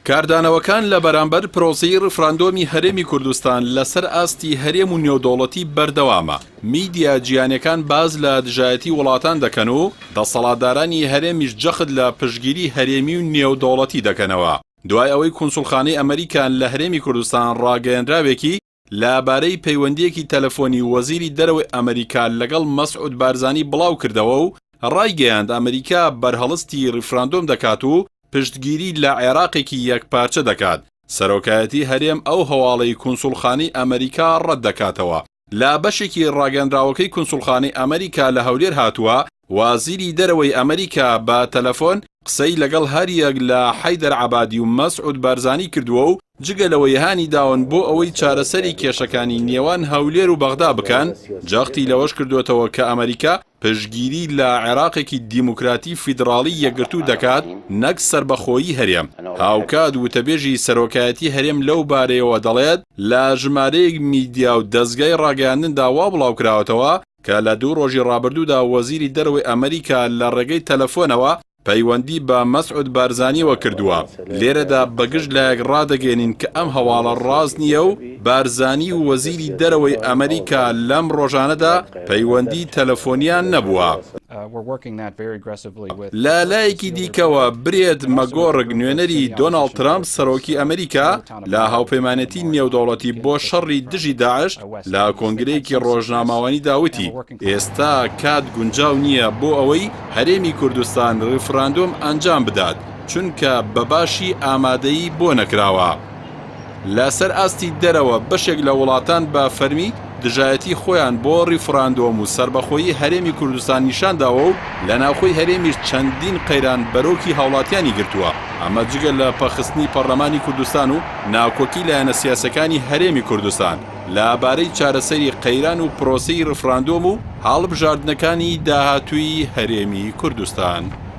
کاردانەوەکان لە بەرامبەر پرۆسەی ڕیفراندۆمی هەرێمی کوردستان لەسەر ئاستی هەرێم و نێودەوڵەتی بەردەوامە، میدیا جیهانیەکان باس لە دژایەتی وڵاتان دەکەن و دەسەڵاتدارانی هەرێمیش جەخت لە پشتگیری هەرێمی و نێودەوڵەتی دەکەنەوە. دوای ئەوەی کونسوڵخانەی ئەمریکا لە هەرێمی کوردستان ڕاگەیەنراوێکی لە بارەی پەیوەندییەکی تەلەفۆنی وەزیری دەرەوەی ئەمریکا لەگەڵ مەسعود بارزانی بڵاوکردەوە و ڕایگەیاند ئەمریکا بەرهەڵستی ڕیفراندۆم دەکات و پشتگیری لە عێراقێکی یەکپارچە دەکات، سەرۆکایەتی هەرێم ئەو هەواڵەی کونسوڵخانەی ئەمریکا ڕەتدەکاتەوە. لە بەشێکی ڕاگەنراوەکەی کونسوڵخانەی ئەمریکا لە هەولێر هاتووە، وازیری دەرەوەی ئەمریکا بە تەلەفۆن قسەی لەگەڵ هەریەک لە حەیدەر عەبادی و مەسعود بارزانی کردووە و جگە لەوەی هانی داون بۆ ئەوەی چارەسەری کێشەکانی نێوان هەولێر و بەغدا بکەن، جەختی لەوەش کردووەتەوە کە ئەمریکا پشتگیری لە عێراقێکی دیموکراتی فیدڕاڵی یەکگرتوو دەکات نەک سەربەخۆیی هەرێم. هاوکات وتەبێژی سەرۆکایەتی هەرێم لەو بارەیەوە دەڵێت، لە ژمارەیەک میدیا و دەزگای ڕاگەیاندندا وا بڵاوکراوەتەوە کە لە دوو ڕۆژی ڕابردوودا وەزیری دەرەوەی ئەمریکا لە ڕێگەی تەلەفۆنەوە پەیوەندی بە مەسعود بارزانیەوە کردووە، لێرەدا بە گشت لایەک ڕادەگەیەنین کە ئەم هەواڵە ڕاست نییە و بارزانی و وەزیری دەرەوەی ئەمریکا لەم ڕۆژانەدا پەیوەندی تەلەفۆنیان نەبووە. لە لایەکی دیکەوە برێت مەگۆڕک نوێنەری دۆناڵد ترەمپ سەرۆکی ئەمریکا لە هاوپەیمانێتی نێودەوڵەتی بۆ شەڕی دژی داعش لە کۆنگرەیەکی ڕۆژنامەوانیدا وتی، ئێستا کات گونجاو نییە بۆ ئەوەی هەرێمی کوردستان ڕیفراندۆم ئەنجام بدات، چونکە بە باشی ئامادەیی بۆ نەکراوە. لەسەر ئاستی دەرەوە بەشێک لە وڵاتان بە فەرمی دژایەتی خۆیان بۆ ڕیفراندۆم و سەربەخۆیی هەرێمی کوردستان نیشانداوە و لە ناوخۆی هەرێمیش چەندین قەیران بەرۆکی هاوڵاتیانی گرتووە، ئەمە جگە لە پەکخستنی پەڕلەمانی کوردستان و ناکۆکی لایەنە سیاسیەکانی هەرێمی کوردستان لە بارەی چارەسەری قەیران و پرۆسەی ڕیفراندۆم و هەڵبژاردنەکانی داهاتووی هەرێمی کوردستان.